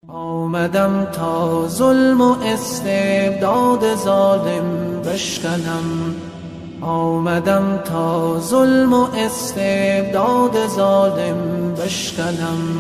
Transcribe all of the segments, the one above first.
آمدم تا ظلم و استبداد ظالم بشکنم، آمدم تا ظلم و استبداد ظالم بشکنم.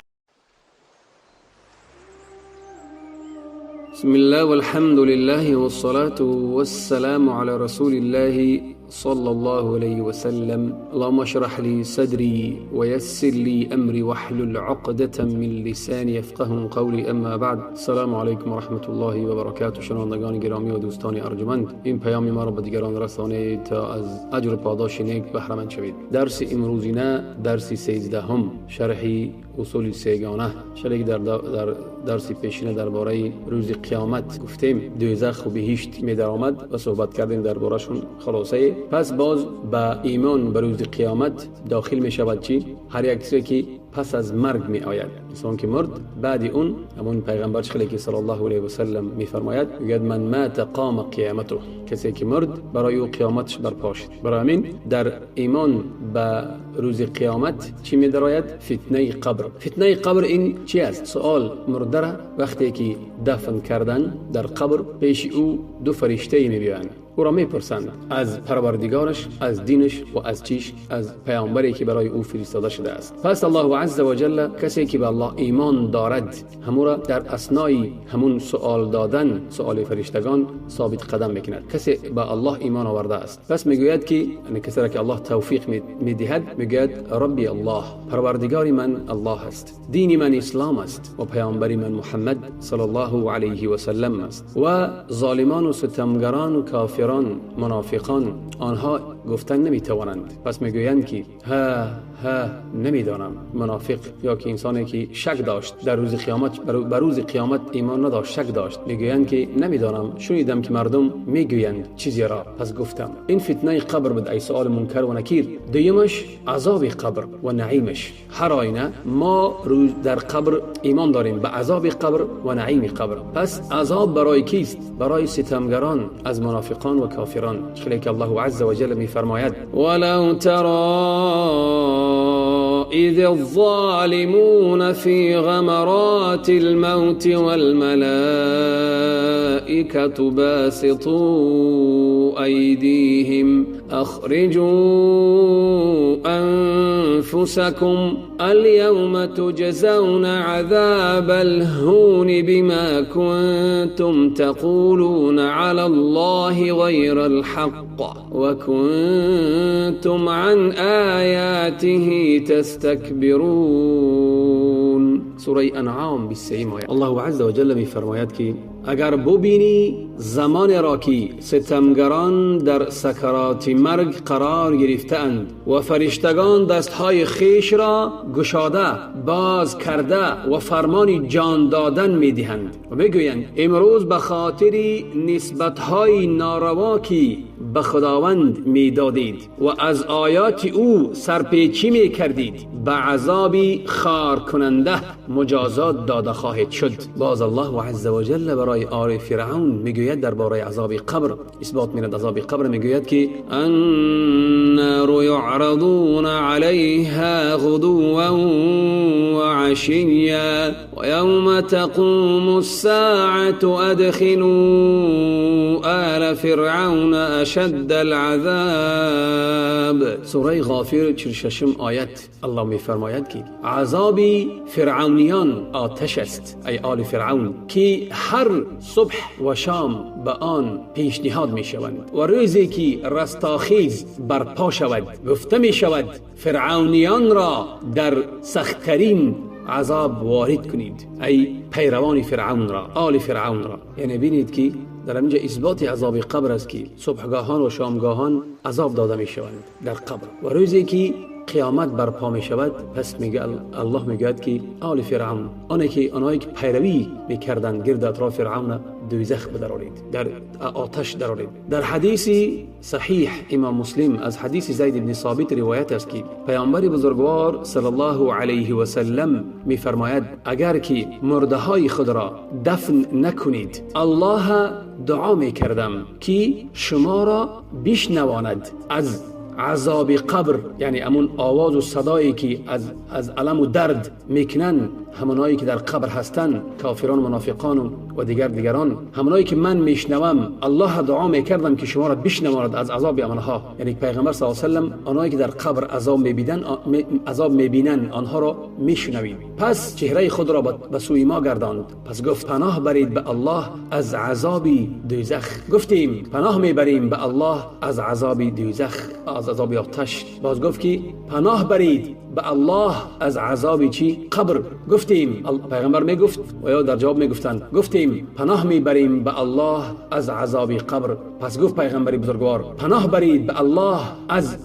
بسم الله والحمد لله والصلاة والسلام على رسول الله صلى الله عليه وسلم. اللهم اشرح لي صدري ويسر لي أمري واحلل عقدة من لساني يفقه قولي. اما بعد، السلام علیکم و رحمة الله و برکاته. شنوندگان گرامی و دوستان ارجمند، این پیام ما را به دیگران رسانید تا از اجر و پاداش نیک بهره مند شوید. درس امروزینه درس 13 شرح اصول سه‌گانه، شرحی در درس پیشینه درباره روز قیامت گفتیم دوزخ و بهشت می درآمد و صحبت کردیم درباره‌شون خلاصه. پس باز به ایمان به روز قیامت داخل می شود چی؟ هر یک چیزی که پس از مرگ می آید. انسان که مرد، بعد اون همون پیغمبر چخلی که صلی الله علیه و سلم می فرماید، میگوید من مات قام قیامته، کسی که مرد برای او قیامتش برپا شد. برای همین در ایمان به روز قیامت چی می درآید؟ فتنه قبر. فتنه قبر این چی است؟ سوال مرده را وقتی که دفن کردن در قبر، پیش او دو فرشته می بیایند، او را میپرسند از پروردگارش، از دینش و از چیش، از پیامبری که برای او فرستاده شده است. پس الله عز و جل کسی که به الله ایمان دارد همو را در اثنای همون سوال دادن، سوال فرشتگان، ثابت قدم میکند. کسی به الله ایمان آورده است، پس میگوید که یعنی کسی را که الله توفیق میدهد، میگوید ربی الله، پروردگار من الله است، دین من اسلام است و پیامبر من محمد صلی الله علیه و سلم است. و ظالمان و ستمگران و کافران، منافقان، آنها گفتن نمیتوانند. پس میگویند که ها ها نمیدانم. منافق یا که انسانی که شک داشت در روز قیامت، بر روز قیامت ایمان نداشت، شک داشت، میگویند که نمیدانم، شنیدم که مردم میگویند چیزی را، پس گفتم. این فتنه قبر بود، ای سوال منکر و نکیر. دویمش عذاب قبر و نعیمش. هر آینه ما روز در قبر ایمان داریم به عذاب قبر و نعیم قبر. پس عذاب برای کیست؟ برای ستمگران از منافقان و کافران. چخلی که الله عز و جل میفرماید ولو ترى إذ الظالمون في غمرات الموت والملائكة باسطوا أيديهم أخرجوا أنفسكم اليوم تجزون عذاب الهون بما كنتم تقولون على الله غير الحق وكنتم عن آياته تستكبرون. سوره انعام 23 آیه. الله عز و جل می‌فرماید که اگر ببینی زمان را که ستمگران در سکرات مرگ قرار گرفته‌اند و فرشتگان دستهای خیش را گشاده باز کرده و فرمان جان دادن می‌دهند و می‌گویند امروز به خاطر نسبت‌های ناروا که به خداوند می‌دادید و از آیات او سرپیچی می‌کردید به عذاب خار کننده مجازات داده خواهید شد. باز الله عز و جل برای آل فرعون میگوید درباره عذاب قبر، اثبات می‌کند عذاب قبر، میگوید که النار يعرضون عليها غدوا وعشيا ويوم تقوم الساعة أدخلوا آل فرعون أشد العذاب. سوره غافر 46 آیت. الله می‌فرماید که عذاب فرعونیان آتش است، ای آل فرعون، که هر صبح و شام به آن پیشنهاد می شوند و روزی که رستاخیز برپا شود گفته می شود فرعونیان را در سختترین عذاب وارد کنید، ای پیروان فرعون را، آل فرعون را. یعنی بینید که در اینجا اثبات عذاب قبر است که صبحگاهان و شامگاهان عذاب داده می شوند در قبر و روزی که قیامت برپا می شود، پس میگه الله میگوید که آل فرعون، آنهایی که پیروی میکردند گرد اطراف فرعون، دوزخ بدرارید، در آتش درارید. در حدیث صحیح امام مسلم از حدیث زید بن ثابت روایت است که پیامبر بزرگوار صلی الله علیه و سلم میفرماید اگر که مرده های خود را دفن نکنید، الله دعا میکردم که شما را بشنواند از عذاب قبر، یعنی همون آواز و صدایی که از الم و درد میکنن همونایی که در قبر هستند، کافران، منافقان و دیگران، همونایی که من میشنوم، الله دعا میکردم که شما را بشنواند از عذاب آنها. یعنی پیغمبر صلی الله علیه و سلم آنهایی که در قبر عذاب میبینن آنها را میشنوید. پس چهره خود را به سوی ما گرداند، پس گفت پناه برید به الله از عذاب دوزخ. گفتیم پناه میبریم به الله از عذاب دوزخ، از عذاب آتش. باز گفت که پناه برید به الله از عذاب چی؟ قبر. گفتیم، پیغمبر میگفت و یا در جواب میگفتند، گفتیم پناه میبریم به الله از عذاب قبر. پس گفت پیغمبر بزرگوار پناه برید به الله از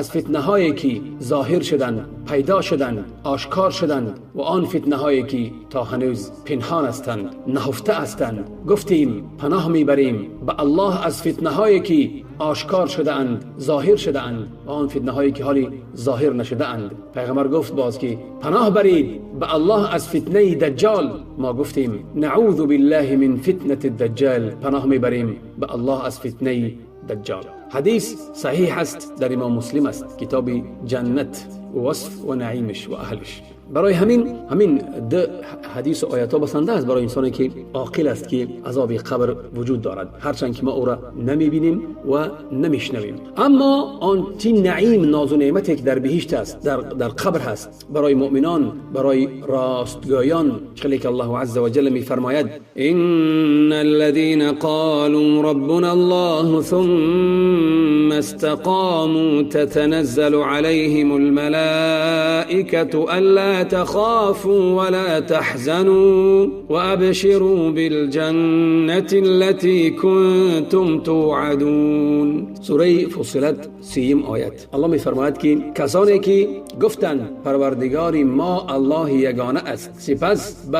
فتنه هایی که ظاهر شدند، پیدا شدند، آشکار شدند و آن فتنه هایی که تا هنوز پنهان هستند، نهفته هستند. گفتیم پناه میبریم به الله از فتنه هایی که آشکار شده اند، ظاهر شده اند و آن فتنه هایی که حالی ظاهر نشده اند. پیغمبر گفت باز که پناه برید به الله از فتنه دجال. ما گفتیم نعوذ بالله من فتنه الدجال، پناه میبریم به الله از فتنه دجال. حدیث صحیح است، در امام مسلم است، کتاب جنت وصف و نعیمش و اهلش. برای همین ده حدیث و آیات بسنده است برای انسانی که عاقل است که عذاب قبر وجود دارد، هرچند که ما او را نمیبینیم و نمیشنویم. اما آن چی نعیم، ناز و نعمتی که در بهشت است، در قبر هست برای مؤمنان، برای راستگویان، چلی که الله عز وجل میفرماید ان الذين قالوا ربنا الله ثم استقاموا تتنزل عليهم الملائكة ألا تخافوا ولا تحزنوا وأبشروا بالجنة التي كنتم توعدون. سوره فصلت 30 آیت. الله می‌فرماید که کسانی که گفتند پروردگار ما الله یگانه است، سپس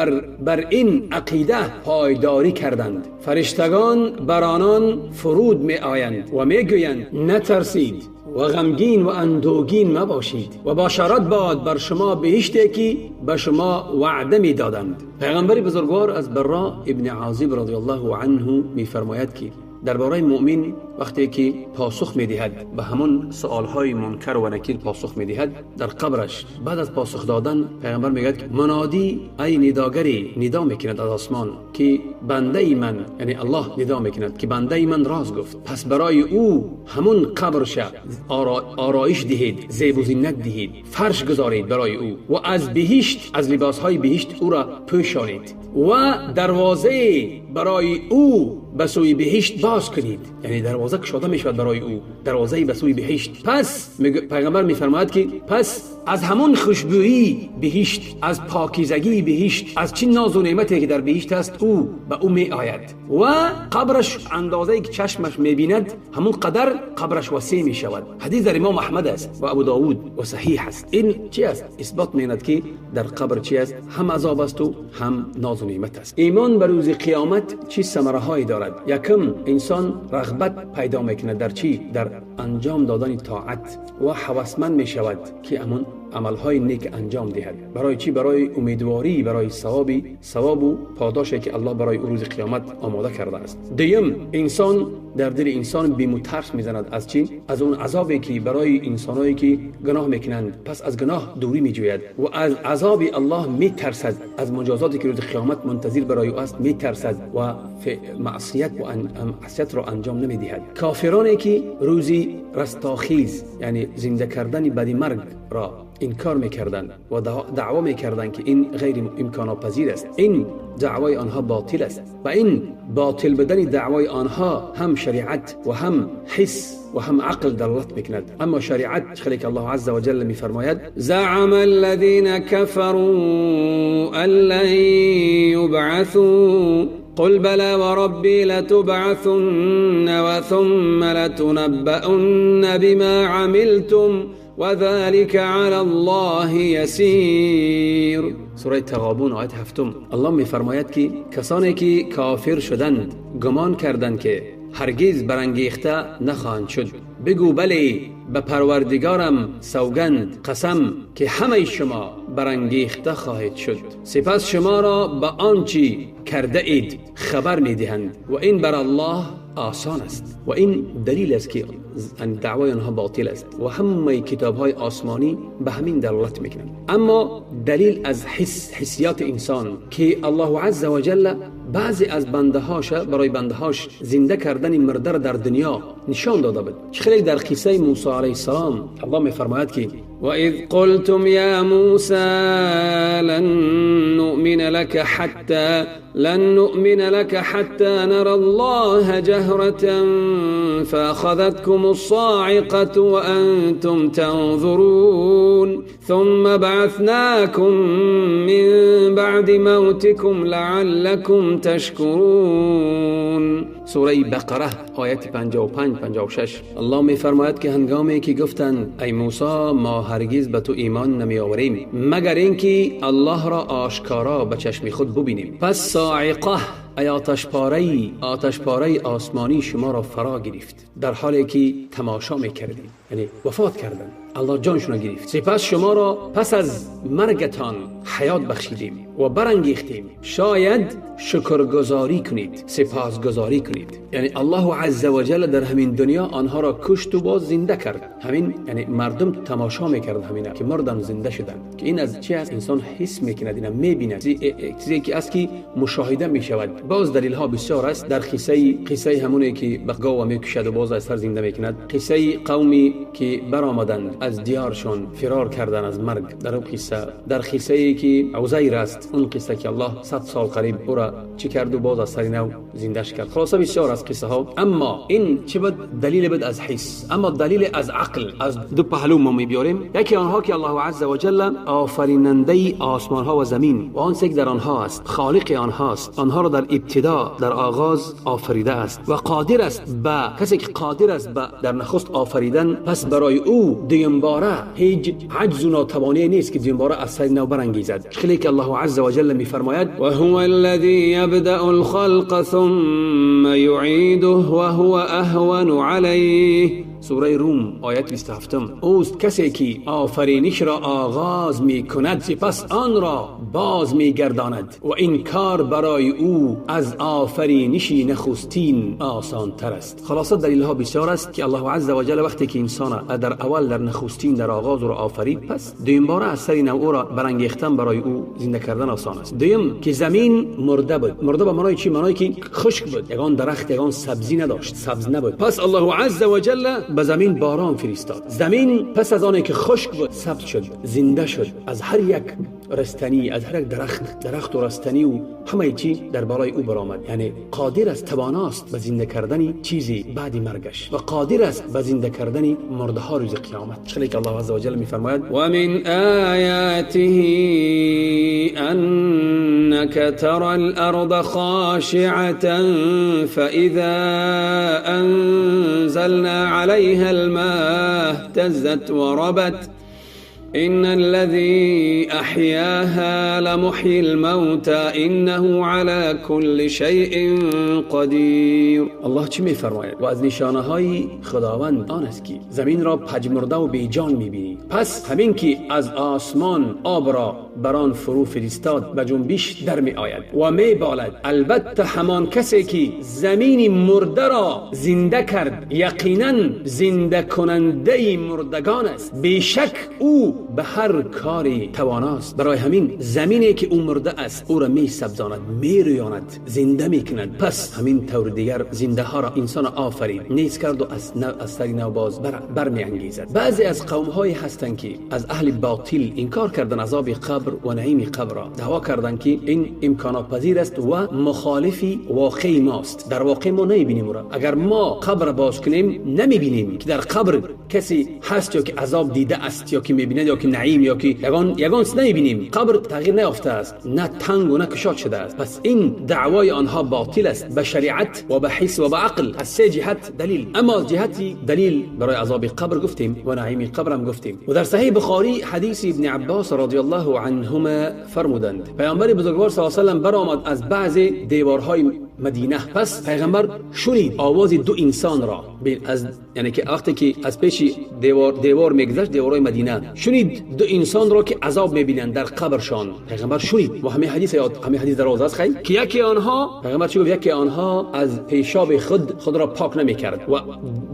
بر این عقیده پایداری کردند، فرشتگان بر آنان فرود می آیند و می گویند نترسید و غمگین و اندوگین مباشید و بشارت باد بر شما بهشتی که به شما وعده می دادند. پیغمبر بزرگوار از برا ابن عازب رضی الله عنه می فرماید که درباره مؤمن وقتی که پاسخ میدهد به همون سوالهای منکر و نکیر پاسخ میدهد در قبرش، بعد از پاسخ دادن پیغمبر میگه که منادی ای نداگری ندا میکند از آسمان که بنده من، یعنی الله ندا میکند که بنده من راز گفت، پس برای او همون قبرش آرایش دهید، زیب و زینت دهید، فرش گذارید برای او و از بهشت، از لباسهای بهشت او را پوشانید و دروازه برای او به سوی بهشت باز کنید، یعنی دروازه کشاده می شود برای او، دروازه به سوی بهشت. پس پیغمبر میفرماید که پس از همون خوشبویی بهشت، از پاکیزگی بهشت، از چه ناز و نعمتی که در بهشت است او به او می آید و قبرش اندازه‌ای که چشمش می بیند همون قدر قبرش وسیع می شود. حدیث در امام احمد است و ابو داود و صحیح است. این چی است؟ اثبات می کند که در قبر چی است؟ هم عذاب است و هم ناز و نعمت است. ایمان به روز قیامت چی ثمره هایی دارد؟ یکم، انسان رغبت پیدا میکند در چی؟ در انجام دادن طاعت و هوسمند می شود که همون عملهای نیک انجام دهد. برای چی؟ برای امیدواری، برای ثواب و پاداشی که الله برای او روز قیامت آماده کرده است. دوم، انسان در دل انسان بیم و ترس میزند از چی؟ از اون عذابی که برای انسانایی که گناه میکنند، پس از گناه دوری میجوید و از عذاب الله میترسد، از مجازاتی که روز قیامت منتظر برای او است میترسد و معصیت و معصیت را انجام نمیدهد. کافرانی که روزی رستاخیز، یعنی زنده کردن بعد مرگ را انکار میکردند و دعوا میکردند که این غیر امکان پذیر است، این دعوای آنها باطل است و این باطل بدن دعوای آنها هم شریعت و هم حس و هم عقل دلالت میکند. اما شریعت خیلی که الله عز وجل میفرماید زعم الذين كفروا ان لن يبعثوا قل بلى وربي لتبعثن وثم لتنبؤن بما عملتم وذلك على الله يسير. سوره تغابن آیت 7. الله میفرماید که کسانی که کافر شدند گمان کردند که هرگز برانگیخته نخواهند شد، بگو بله به پروردگارم سوگند قسم که همه شما برانگیخته خواهید شد، سپس شما را به آنچه کرده اید خبر میدهند و این بر الله آسان است. و این دلیل است که دعوای آنها باطل است و همه کتاب‌های آسمانی به همین دلالت میکنند. اما دلیل از حسیات انسان که الله عز و جل بعضی از بنده‌هاش برای بنده‌هاش زنده کردن مرده را در دنیا نشان داده بود. خیلی در قصه موسی علیه السلام الله می‌فرماید که وَإِذْ قُلْتُمْ يَا مُوسَى لَن نُؤْمِنَ لَكَ حَتَّى نَرَى اللَّهَ جَهْرَةً فَأَخَذَتْكُمُ الصَّاعِقَةُ وَأَنْتُمْ تَنْظُرُونَ ثُمَّ بَعَثْنَاكُمْ مِنْ بَعْدِ مَوْتِكُمْ لَعَلَّكُمْ تَشْكُرُونَ. سوره بقره آیت 55 56. الله می‌فرماید که هنگامی که گفتند ای موسی ما هرگز به تو ایمان نمی‌آوریم مگر اینکه الله را آشکارا به چشم خود ببینیم، پس صاعقه ای آتشپاره آسمانی شما را فرا گرفت در حالی که تماشا می‌کردید، یعنی وفات کردند، الله جانشون را گرفت. سپس شما را پس از مرگتان حیات بخشیدیم و برانگیختیم، شاید شکرگزاری کنید، سپاسگزاری کنید. یعنی الله عز و جل در همین دنیا آنها را کشت و باز زنده کرد. همین یعنی مردم تماشا میکرد همینا که مردن زنده شدن، که این از چی است؟ انسان حس میکند، اینا میبیند، چیزی که است که مشاهده میشود. باز دلیل ها بسیار است. در قصه همونه که به گاو میکشد و باز از سر زنده میکند، قصه قومی که برآمدند از دیارشون فرار کردن از مرگ، در اون قصه، در قصه ای که عزیر است، اون قصه که الله 100 سال قریب او را چی کرد و باز از سر نو زندهش کرد. خلاصه بسیار از قصه ها. اما این چه بود؟ دلیل بود از حس. اما دلیل از عقل از دو پهلو ما میبیاریم. یکی آنها که الله عز و جل آفریننده آسمان ها و زمین و آن که در آنها است، خالق آنهاست، آنها را در ابتدا در آغاز آفریده است و قادر است به کسی که قادر است به در نخست آفریدن، پس برای او دوباره هیچ عجز و ناتوانی نیست که دوباره از سر نو برانگیزد. خیلی که الله عز و جل میفرماید و هو الذی یبدأ الخلق ثم یعیده و هو اهون علیه. سوره روم آیت 27. اوست کسی که آفرینش را آغاز می کند سپس آن را باز می گرداند و این کار برای او از آفرینش نخستین آسان تر است. خلاصه دلیل ها بسیار است که الله عز و جل وقتی که انسان در اول در نخستین در آغاز را آفرید، پس دویم باره از سر نو او را برانگیختن برای او زنده کردن آسان است. دویم که زمین مرده بود. مرده به معنای چی؟ معنای که خشک بود، یگان درخت یگان سبزی نداشت، سبز نبود. پس الله عز و جل به زمین باران فرستاد. زمین پس از آنی که خشک بود سبز شد، زنده شد. از هر یک رستنی، از هر یک درخت و رستنی و همه چی در بالای او برآمد. یعنی قادر است، تواناست به زنده کردن چیزی بعد مرگش و قادر است به زنده کردن مرده ها روز قیامت. چلی که الله عز و جل می‌فرماید و من آیاته انک ترى الارض خاشعة فاذا انزلنا عليها الماء اهتزت وربت إن الذي أحياها لمحيي الموتى إنه على كل شيء قدیر. الله چی می‌فرماید؟ و از نشانه‌های خداوند آن است که زمین را پژمرده و بیجان می‌بینی، پس همین که از آسمان آب را بر آن فرو فرستاد به جنبش در می آید و می بالد. البته همان کسی که زمین مرده را زنده کرد یقینا زنده کننده مردگان است، بیشک او به هر کاری تواناست. برای همین زمینی که او مرده است او را می سبزاند، می رویاند، زنده می کند. پس همین طور دیگر زنده ها را انسان آفرید، نیز کرد و از سر نو باز برمی انگیزد. بعضی از قوم های هستند که از اهل باطل انکار کردن عذاب قبر و نعیم قبر را، دعوا کردند که این امکان پذیر است و مخالف واقع ماست. در واقع ما نمیبینیم او را. اگر ما قبر باز کنیم نمیبینیم که در قبر کسی هست یا که عذاب دیده است یا که میبیند یا که نعیم یا که یگان نمیبینیم. قبر تغییر نیافته است، نه تنگ و نه کشاد شده است. پس این دعوای آنها باطل است به شریعت و به حس و به عقل، از سه جهت دلیل. اما از جهتی دلیل برای عذاب قبر گفتیم و نعیم قبر هم گفتیم. و در صحیح بخاری حدیث ابن عباس رضی الله عنهما فرمودند پیامبر بزرگوار صلی الله علیه و سلم برآمد از بعض دیوارهای مدینه. پس پیغمبر شنید آواز دو انسان را، از یعنی که وقتی که از پیش دیوار میگذشت، دیوارای مدینه، شنید دو انسان را که عذاب میبینند در قبرشان. پیغمبر شنید و همه حدیث یاد، همه حدیث دراز است خیلی، که یکی آنها، پیغمبر چی گفت؟ یکی آنها از پیشاب خود را پاک نمیکرد و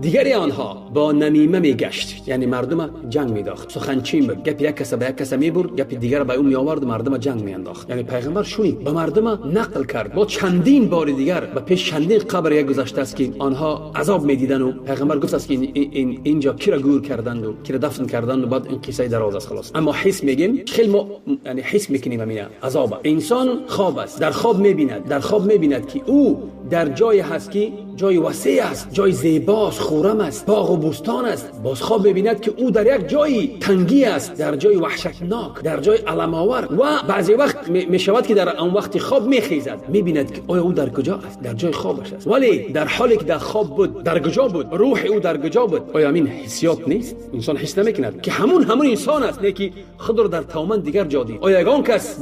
دیگری آنها با نمیمه میگشت، یعنی مردم جنگ میداخت، سخنچین بود، گپ یک کس به یک کس میبرد، گپ دیگر به او میآورد، مردم جنگ میانداخت. یعنی پیغمبر شنید، به مردم نقل کرد. با چندین بار دیگر به پیش چندین قبر یک گذشته است که آنها عذاب میدیدن و پیغمبر گفت است که این اینجا کی را گور کردند و کی را دفن کردند و بعد این قصه دراز است خلاص. اما حس میگیم خیلی ما، یعنی حس میکنیم همین عذاب. انسان خواب است، در خواب میبیند، در خواب میبیند که او در جای هست که جای وسیع است، جای زیباست، خورم است، باغ و بوستان است. باز خواب میبیند که او در یک جای تنگی است، در جای وحشتناک، در جای الم‌آور. و بعضی وقت میشود که در آن وقت خواب میخیزد، میبیند که آیا او در کجا است؟ در جای خوابش است. ولی در حالی که در خواب بود، در کجا بود؟ روح او در کجا بود؟ آیا این حسیات نیست؟ انسان حس نمیکند که همون انسان است، نه که خود را در تماما دیگر جا دید. آیا یگان کس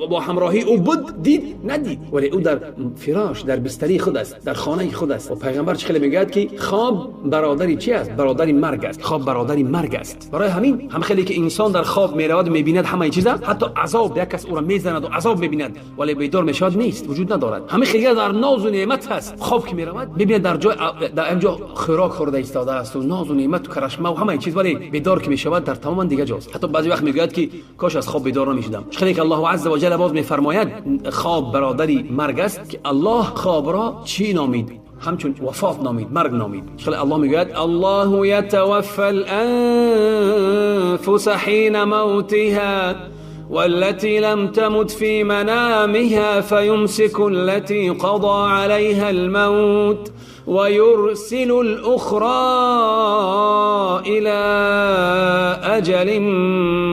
با همراهی او بود؟ دید؟ ندید. ولی او در فراش، در بستری خود است، در خانه خود است. و پیغمبر چه خیلی میگوید که خواب برادری چی است؟ برادری مرگ است. خواب برادری مرگ است. برای همین هم خیلی که انسان در خواب میرود میبیند همه چیزا، حتی عذاب، یک کس او را میزند و عذاب میبیند ولی بیدار میشود نیست، وجود ندارد. همه خیلی در ناز و نعمت هست. خواب که میرود میبیند در جای در اینجا خوراک خورده ایستاده است و ناز و نعمت و کرشمه و همه چیز، ولی بیدار که میشود در تماما دیگه جاست. حتی بعضی وقت میگوید که کاش از خواب بیدار نمیشدم. خیلی که الله عز و جل باز میفرماید خواب برادری مرگ است، که الله خواب را چی نامید؟ همچون وفات نامید، مرگ نامید. خیلی الله میگوید الله یتوفى الانفس حين موتها والتي لم تمت في منامها فيمسك التي قضى عليها الموت ويرسل الأخرى إلى أجل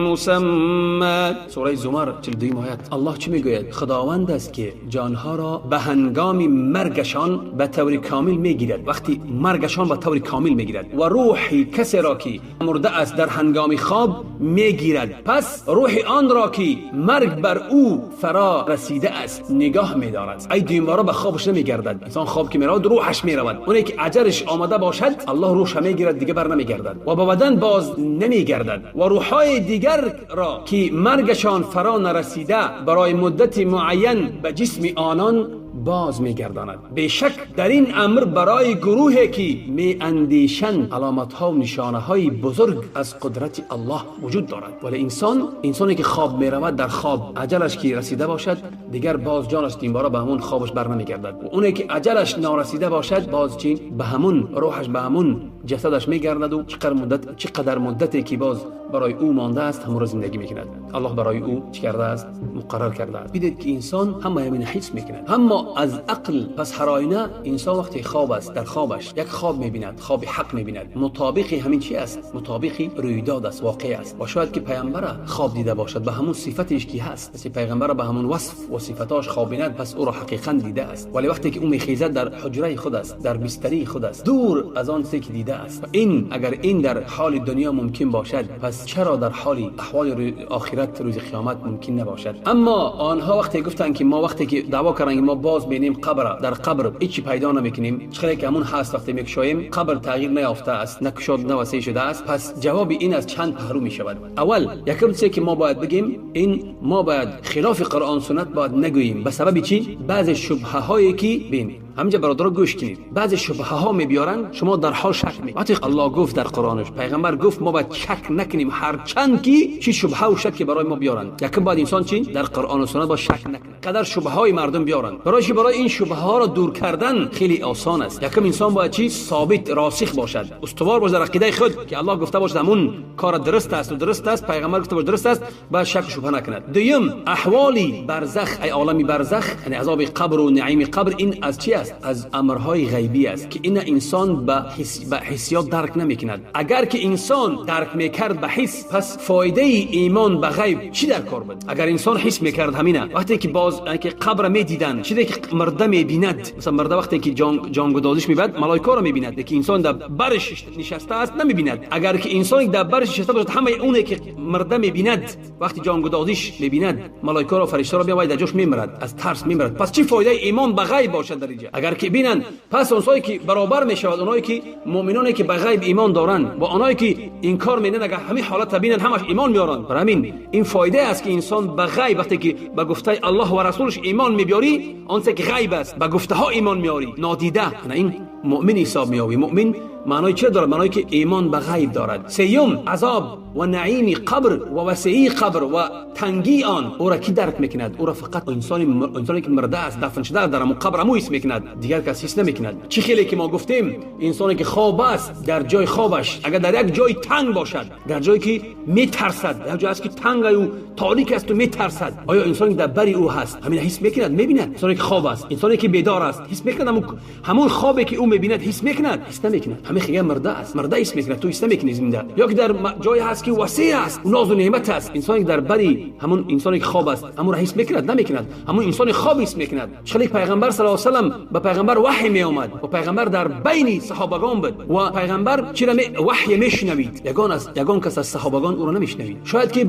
مسمى. سوره زمر 42 آیت. الله چی میگوید؟ خداوند است که جانها را به هنگام مرگشان به طور کامل میگیرد. وقتی مرگشان به طور کامل میگیرد و روح کسی را که مرده است در هنگام خواب میگیرد، پس روح آن را که مرگ بر او فرا رسیده است نگاه میدارد. ای دیوارا به خوابش نمیگردد. انسان خواب که میرود روحش میرود. اونی که اجرش آمده باشد الله روحش میگیرد، دیگه بر نمیگردد و با بدن باز نمیگردد. و روحهای دیگر را که مرگشان فرا نرسیده برای مدت معین به جسم آنان باز میگرداند. بیشک در این امر برای گروهی که می اندیشند علامت ها و نشانه های بزرگ از قدرت الله وجود دارد. ولی انسانی که خواب می رود، در خواب اجلش که رسیده باشد دیگر باز جانش این بارا به همون خوابش بر نمیگردد. و اونی که اجلش نارسیده باشد باز چی؟ به همون روحش، به همون جسدش میگردد و چقدر مدتی که باز برای او مانده است همون را زندگی میکند. الله برای او چی کرده است؟ مقرر کرده است. دیدید که انسان همه همین حس میکند، اما از عقل. پس هر آینه انسان وقتی خواب است، در خوابش یک خواب میبیند، خواب حق میبیند، مطابق همین چی است؟ مطابق رویداد است، واقع است. و شاید که پیامبر خواب دیده باشد به همون صفتش که هست، پس پیغمبر به همون وصف و صفتاش خواب بیند، پس او را حقیقا دیده است. ولی وقتی که او میخیزد در حجره خود است، در بستری خود است، دور از آن چیزی که دیده است. این اگر این در حال دنیا ممکن باشد، پس چرا در حال احوال آخرت روز قیامت ممکن نباشد؟ اما آنها وقتی گفتند که ما وقتی که دعوا کردند که ما باز بینیم قبر، در قبر هیچ پیدا نمیکنیم، چرا که همون هست وقتی میکشاییم قبر تغییر نیافته است، نه کشاد نه وسیع شده است. پس جواب این از چند پهلو میشود. اول یکم چیزی که ما باید بگیم این ما باید خلاف قرآن سنت باید نگوییم. به سبب چی؟ بعضی شبهه هایی که بین همینجا برادرها گوش کنید، بعضی شبهه ها میبیارن شما در حال شک میکنید. وقتی الله گفت در قرآنش، پیغمبر گفت، ما باید شک نکنیم، هر چند کی چی شبهه و شک برای ما بیارن. یکم باید انسان چی در قرآن و سنت با شک نکنه، قدر شبهه های مردم بیارن. برای این شبهه ها را دور کردن خیلی آسان است. یکم انسان باید چی ثابت راسخ باشد، استوار باشد در عقیده خود که الله گفته باشد همون کار درست است و درست است، پیغمبر گفته باشد درست است، باید شک و شبهه نکند. دوم احوالی برزخ، ای عالم برزخ، یعنی عذاب قبر و نعیم قبر، این از چی است؟ از امرهای غیبی است که این انسان به حسیات درک نمیکند. اگر که انسان درک میکرد به حس، پس فایده ایمان به غیب چی در کار بود؟ اگر انسان حس میکرد همینه، وقتی که باز که قبر میدیدن، چیزی که مرده میبیند، مثلا مرده وقتی که جانگدازش میبرد ملائکه را میبیند، که انسان در برش نشسته است نمیبیند. اگر که انسان در برش نشسته باشد، همه اونه که مرده میبیند، وقتی جانگدازیش میبیند ملائکه را فرشته را میآید در جاش میمرد، از ترس میمرد. پس چی فایده ایمان به غیب باشد در اینجا؟ اگر که ببینند، پس اونایی که برابر میشود، اونایی که مؤمنانی که به غیب ایمان دارند و اونایی که انکار میکنند، اگر همین حالت ببینند همش ایمان میارند. برای همین این فایده است که انسان به غیب، وقتی که به گفته الله و رسولش ایمان میبیاری، آنچه که غیب است به گفته ها ایمان میاری، نادیده، نه این مؤمن حساب میآوی. مؤمن معنای چه دارد؟ معنای که ایمان به غیب دارد. سیوم، عذاب و نعیم قبر و وسعی قبر و تنگی آن، او را کی درک میکند؟ او را فقط انسانی که مرده است، دفن شده در قبر، امو حس میکند، دیگر کس حس نمیکند. چی خیلی که ما گفتیم انسانی که خواب است، در جای خوابش اگر در یک جای تنگ باشد، در جایی که میترسد، در جایی است که تنگ و تاریک است و میترسد، آیا انسانی در بری او هست همین حس میکند؟ میبیند. انسانی که خواب است، انسانی که بیدار است، حس میکند همون خوابی که او میبیند حس میکند؟ حس نمیکند. همین خیلی مرده است، مرده حس میکند، تو حس نمیکنی زنده. یا که در جای هست که وسیع است، ناز و نعمت است، انسانی که در بری همون انسانی که خواب است همون را حس میکند؟ نمیکند. همون انسان خواب حس میکند. چون پیغمبر صلی الله علیه و سلم به پیغمبر وحی می آمد و پیغمبر در بین صحابگان بود و پیغمبر چرا وحی میشنوید، یگان کس از صحابگان او را نمیشنوید. شاید که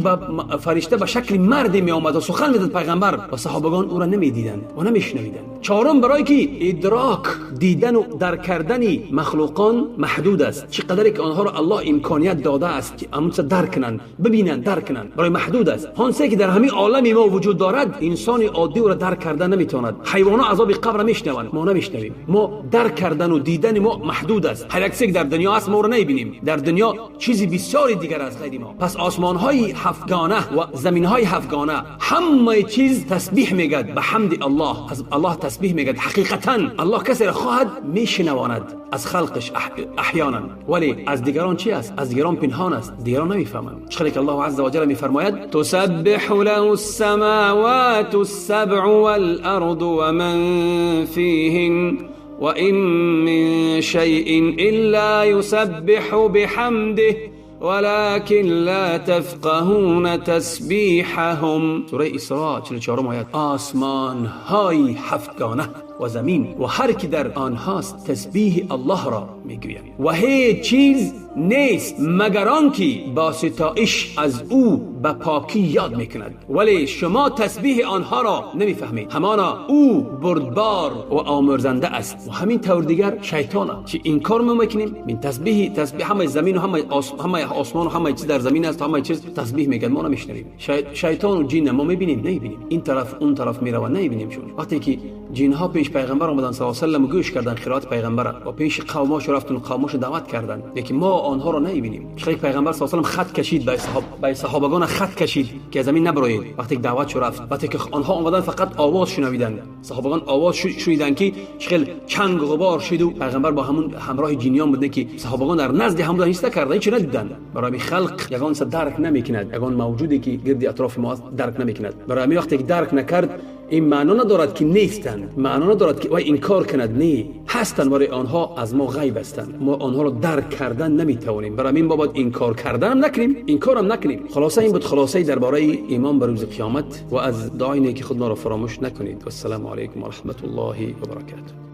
فرشته به شکل مرد می آمد و سخن میداد پیغمبر و صحابگان او را نمیدیدند و نمیشنویدند. چهارم، برای که ادراک، دیدن و درک کردن مخلوقان محدود است، چقدر که آنها را الله امکانیت داده است که همون درک کنند، ببینند، درک کنند، برای محدود است. آنچه که در همین عالم ما وجود دارد انسان عادی او را درک کردن نمیتواند. حیوانات عذاب قبر میشنوند، ما نمیشنویم. ما درک کردن و دیدن ما محدود است. هر یک چیزی که در دنیا است ما را نمیبینیم. در دنیا چیزی بسیار دیگر از غیر ما. پس آسمان های هفتگانه و زمین های هفتگانه همه چیز تسبیح میگد به حمد الله، از الله تسبیح میگد. حقیقتا الله کسی را خواهد میشنواند از خلقش احیانا، ولی از دیگران چی است؟ از دیگران پنهان است، دیگران نمیفهمند. چخلی که الله عز وجل میفرماید تسبح له السماوات السبع والارض ومن فيهن وإن من شيء إلا يسبح بحمده ولكن لا تفقهون تسبیحهم. سوره اسراء 44 آیت. آسمان های هفتگانه و زمین و هر کی در آنهاست تسبیح الله را میگوید و هیچ چیز نیست مگر آنکه با ستایش از او به پاکی یاد میکند، ولی شما تسبیح آنها را نمیفهمید. همانا او بردبار و آمرزنده است. و همین طور دیگر شیطان که انکار ما میکنیم، من تسبیح همه زمین و همه آسمان و همه چیز در زمین است، همه چیز تسبیح میگن، ما نمیشنویم. شیطان و جن ما میبینیم نمیبینیم، این طرف اون طرف میروند نمیبینیم. چون وقتی که جن ها پیش پیغمبر آمدن صلی الله علیه و سلم گوش کردن قرائت پیغمبر و پیش قوماش رفتن، قوماش دعوت کردن، لیکن ما آنها را نمیبینیم. چون پیغمبر صلی الله علیه و سلم خط کشید به صحابگان، خط کشید که زمین نبروید. وقتی که دعوت شد رفت، وقتی که آنها آمدن فقط آواز شنیدن، صحابگان آواز شنیدن که خیلی چنگ غبار شد و پیغمبر با همون همراه جنیان بودن که صحابگان در نزد هم بودن، هیچ نکردن، هیچ ندیدن. برای خلق یگان درک نمیکند، یگان موجودی که گرد اطراف ما درک نمیکند. برای وقتی که درک نکرد این معنا ندارد که نیستند، معنا ندارد که وای انکار کند، نه، هستند، ولی آنها از ما غیب هستند، ما آنها را درک کردن نمیتوانیم. برای این بابت انکار کردن هم نکنیم، انکار هم نکنیم. خلاصه این بود خلاصه درباره ایمان به روز قیامت و از دعای نیک خود ما را فراموش نکنید. و السلام علیکم و رحمت الله و برکاته.